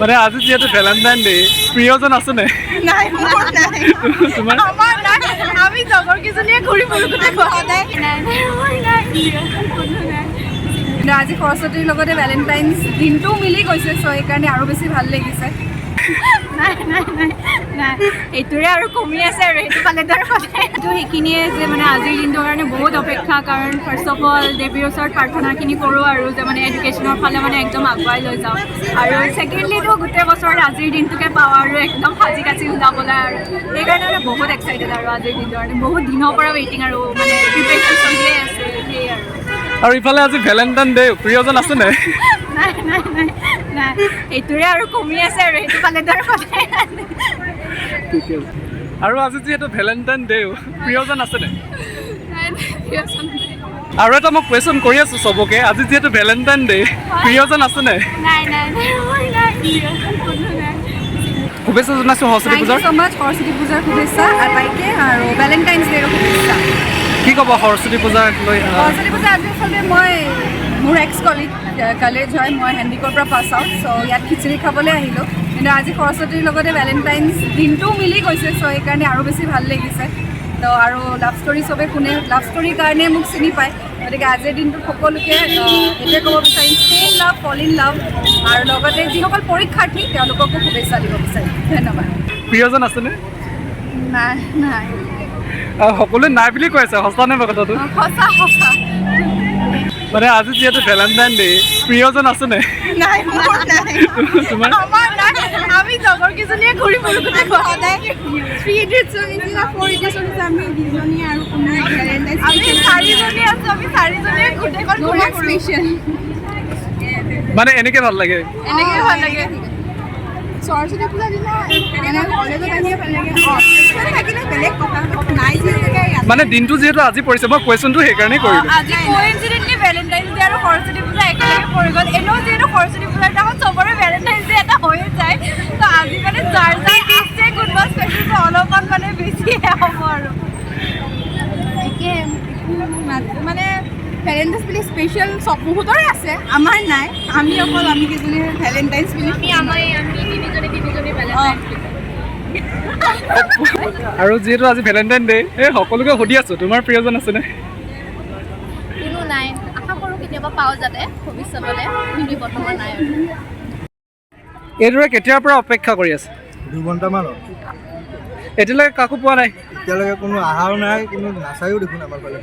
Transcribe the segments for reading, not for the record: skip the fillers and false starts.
মানে আজি যিহেতু ভেলেণ্টাইন ডে, প্ৰিয়জন আছেনে? নাই, মোৰ নাই। তোমাৰ? আমাৰ নাই। আমি লগৰ কেইজনীয়ে ঘূৰি ফুৰো গোটেই সদায়। নাই নাই, মোৰ নাই, প্ৰিয়জন কোনো নাই। কিন্তু আজি সৰস্বতীৰ লগতে ভেলেণ্টাইন্স দিনটোও মিলি গৈছে, চ' সেইকাৰণে আৰু বেছি ভাল লাগিছে। নাই নাই নাই নাই, সেইটোৰে আৰু কমি আছে আৰু সেইটো পালেতো আৰু সদায়। তো সেইখিনিয়ে যে মানে আজিৰ দিনটোৰ কাৰণে বহুত অপেক্ষা, কাৰণ ফাৰ্ষ্ট অফ অল দেৱীৰ ওচৰত প্ৰাৰ্থনাখিনি কৰোঁ আৰু যে মানে এডুকেশ্যনৰ ফালে মানে একদম আগুৱাই লৈ যাওঁ। আৰু ছেকেণ্ডলিটো গোটেই বছৰত আজিৰ দিনটোকে পাওঁ আৰু একদম সাজি কাচি ওলাবলৈ, আৰু সেইকাৰণে মানে বহুত এক্সাইটেড। আৰু আজিৰ দিনটোৰ কাৰণে বহুত দিনৰ পৰা ৱেইটিং আৰু মানে প্ৰিপেৰেশ্যন চলিয়ে আছে, সেয়ে আৰু। আৰু ইফালে আজি ভেলেণ্টাইন ডে, প্ৰিয়জন আছেনে? নাই নাই নাই নাই, সেইটোৰে আৰু কমি আছে আৰু সেইটো পালেতো আৰু সদায়। ঠিকে আছে। আৰু আজি যিহেতু ভেলেণ্টাইন ডে, প্ৰিয়জন আছেনে? নাই নাই, প্ৰিয়জন নাই। আৰু এটা মই কুৱেশ্যন কৰি আছোঁ চবকে, আজি যিহেতু ভেলেণ্টাইন ডে, প্ৰিয়জন আছেনে? নাই নাই নাই, মোৰ নাই, প্ৰিয়জন কোনো নাই। শুভেচ্ছা জনাইছোঁ সৰস্বতী thank পূজাৰ। You so মাছ। সৰস্বতী পূজাৰ শুভেচ্ছা আটাইকে আৰু ভেলেণ্টাইন্স ডেৰো শুভেচ্ছা। কি ক'ব সৰস্বতী পূজাক লৈ? সৰস্বতী পূজা আজি আচলতে মই মোৰ এক্স কলিগ কলেজ হয়, মই হেণ্ডিকৰ পৰা পাছ আউট, চ' ইয়াত খিচিৰি খাবলৈ আহিলোঁ। কিন্তু আজি সৰস্বতীৰ লগতে ভেলেণ্টাইন্স দিনটোও মিলি গৈছে, চ' সেইকাৰণে আৰু বেছি ভাল লাগিছে। তো আৰু লাভ ষ্টৰী চবে শুনে, লাভ ষ্টৰীৰ কাৰণে মোক চিনি পায়। গতিকে আজিৰ দিনটোত সকলোকে এইটোৱে ক'ব বিচাৰিম, stay in love, fall in love। আৰু লগতে যিসকল পৰীক্ষাৰ্থী, তেওঁলোককো শুভেচ্ছা দিব বিচাৰিম। ধন্যবাদ। প্ৰিয়জন আছেনে? নাই নাই। সকলোৱে নাই বুলি কৈ আছে, সঁচা নে বাৰু কথাটো? সঁচা সঁচা। মানে আজি যিহেতু ভেলেণ্টাইন ডে, প্ৰিয়জন আছেনে? নাই, মোৰ নাই। তোমাৰ? আমাৰ নাই। আমি লগৰ কেইজনীয়ে ঘূৰি ফুৰো গোটেই সদায়। থ্ৰী ইডিয়টছৰ নিচিনা, ফ'ৰ ইডিয়টছৰ নিচিনা আমি দুজনীয়ে আৰু কোনো। আমি চাৰিজনী আছো, আমি চাৰিজনীয়ে গোটেইখন ঘূৰি ফুৰো। স্পেচিয়েল। মানে এনেকে ভাল লাগে? এনেকে ভাল লাগে। সৰস্বতী পূজাৰ দিনা মানে কলেজত আহিয়ে ভাল লাগে। অঁ, থাকিলে বেলেগ কথা, নাই যিহেতুকে ইয়াত। মানে দিনটো যিহেতু আজি পৰিছে, মই কুৱেশ্যনটো সেইকাৰণেই কৰিলোঁ। আজি কোইনচিডেণ্টলি ভেলেণ্টাইন্স ডে আৰু সৰস্বতী পূজা একেলগে পৰি গ'ল। এনেও যিহেতু সৰস্বতী পূজাৰ দিনাখন চবৰে ভেলেণ্টাইন্স ডে এটা হৈয়ে যায়, তো আজি মানে যাৰ যাৰ আছে কোনোবা স্পেচিয়েল, অলপমান মানে বেছিহে হ'ব আৰু। একে মানে ভেলেণ্টাইন্স বুলি স্পেচিয়েল চব বহুতৰে আছে, আমাৰ নাই। আমি অকল আমি কেইজনী ভেলেণ্টাইন্স বুলি। আমি আমাৰ আমি তিনিজনী তিনিজনী ভেলেণ্টাইন্স। আৰু যিহেতু আজি ভেলেণ্টাইন ডে, এই সকলোকে সুধি আছোঁ, তোমাৰ প্ৰিয়জন আছেনে? কোনো নাই। আশা কৰোঁ কেতিয়াবা পাওঁ যাতে ভৱিষ্যতলৈ, কিন্তু বৰ্তমান নাই আৰু। এইদৰে কেতিয়াৰ পৰা অপেক্ষা কৰি আছে? 2 ঘণ্টামান হ'ল। এতিয়ালৈকে কাকো পোৱা নাই? এতিয়ালৈকে কোনো অহাও নাই, কোনো নাচায়ো দেখোন আমাৰ ফালে।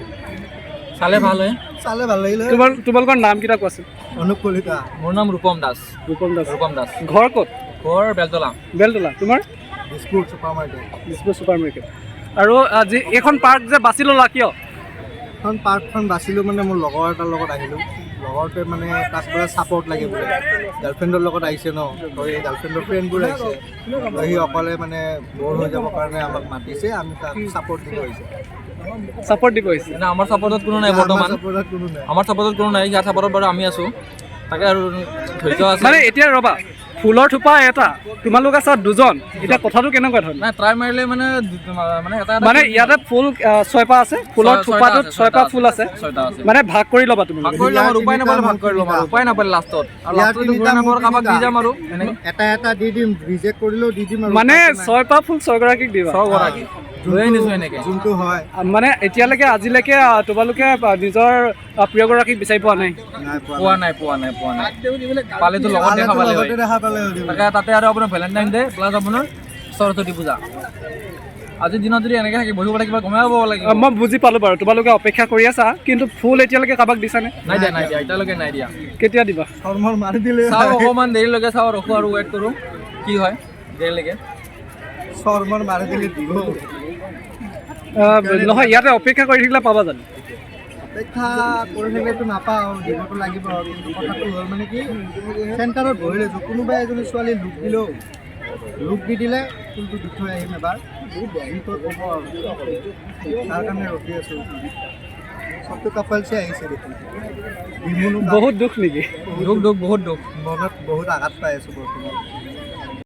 চালে ভাল হয়। চালে ভাল লাগিলে। তোমালোকৰ নাম কেইটা কোৱাচোন। অনুপ কলিতা। মোৰ নাম ৰূপম দাস। ৰূপম দাস। ৰূপম দাস। ঘৰ ক'ত? ঘৰ বেলতলা। বেলতলা। তোমাৰ? Dispur super market. Dispur super market. আৰু আজি এইখন পাৰ্ক যে বাছি ল'লা, কিয়? এখন পাৰ্কখন বাচিলোঁ মানে মোৰ লগৰ এটাৰ লগত আহিলোঁ। লগৰটোৱে মানে তাক বোলে ছাপৰ্ট লাগে বোলে, গাৰ্লফ্ৰেণ্ডৰ লগত আহিছে ন, তো এই গাৰ্লফ্ৰেণ্ডৰ ফ্ৰেণ্ডবোৰ আহিছে, তো সি অকলে মানে ব'ৰ হৈ যাবৰ কাৰণে আমাক মাতিছে, আমি তাক ছাপৰ্ট দিব আহিছোঁ। ছাপৰ্ট দিব আহিছে? মানে আমাৰ ছাপৰ্টত কোনো নাই বৰ্তমান। ছাপৰ্টত কোনো নাই। আমাৰ ছাপৰ্টত কোনো নাই। ইয়াৰ ছাপৰ্টত বাৰু আমি আছোঁ, তাকে আৰু ধৈৰ্য আছে। মানে এতিয়া ৰ'বা, ফুলৰ থোপা এটা, তোমালোক আছা দুজন, এতিয়া কথাটো কেনেকুৱা ধৰণৰ? নাই, ট্ৰাই মাৰিলে মানে মানে এটা এটা মানে ইয়াতে ফুল ছয়পাহ আছে, ফুলৰ ছয়টা থোপাটোত আছে, ছয়পাহ ছয়টা ফুল আছে। ছয়টা আছে। মানে ভাগ কৰি ল'বা তুমি? ভাগ কৰি ল'ম আৰু, উপায় নাপালে ভাগ কৰি ল'ম আৰু, উপায় নাপালে লাষ্টত আৰু ইয়াৰ লাষ্টত তিনিটা, ঘূৰাই মোৰ নাপালে কাৰোবাক দি তিনিটা। যাম আৰু এনেকে। এটা এটা দি দিম, ৰিজেক্ট কৰিলেও দি দিম আৰু মানে উপায়তো নাই। ছয়পাহ ফুল ছয়গৰাকীক দিবা? ছগৰাকী লৈ আনিছোঁ এনেকে। যোনটো হয়। মানে এতিয়ালৈকে আজিলৈকে তোমালোকে নিজৰ প্ৰিয়গৰাকীক বিচাৰি পোৱা নাই? নাই পোৱা। পোৱা নাই, পোৱা নাই, পোৱা নাই। পালেতো লগত দেখা পালেতো পালে হয়। লগতে দেখা পালে হয়। তাকে তাতে আৰু আপোনাৰ ভেলেণ্টাইন ডে প্লাছ আপোনাৰ সৰস্বতী পূজা আজিৰ দিনত যদি এনেকে থাকি বহিব কিবা গমেই পাব লাগিব। মই বুজি পালো বাৰু, তোমালোকে অপেক্ষা কৰি আছা, কিন্তু ফুল এতিয়ালৈকে কাৰোবাক দিছানে? নাই দিয়া, নাই দিয়া, এতিয়ালৈকে নাই দিয়া। কেতিয়া দিবা? চৰমৰ মাৰি দিলে। চাওঁ, অকণমান দেৰিলৈকে চাওঁ, ৰখো আৰু ৱেইট কৰোঁ কি হয় দেৰিলৈকে। চৰমৰ মাৰি দিলে দিব। নহয়, ইয়াতে অপেক্ষা কৰি থাকিলে পাবা জানো? অপেক্ষা কৰি থাকিলেতো নাপাওঁ, দিবতো লাগিব। কিন্তু কথাটো হ'ল মানে কি, চেণ্টাৰত বহি লৈছোঁ, কোনোবা এজনী ছোৱালী লুক দিলেও, লুক দি দিলে ফুলটো দি থৈ আহিম এবাৰ, যি কয় ক'ব আৰু। তাৰ কাৰণে ৰখি আছোঁ। চবটো কাপলছে আহিছে দেখোন বিমুনো। বহুত দুখ নেকি? দুখ, দুখ, বহুত দুখ। মনত বহুত আঘাত পাই আছোঁ বৰ্তমান।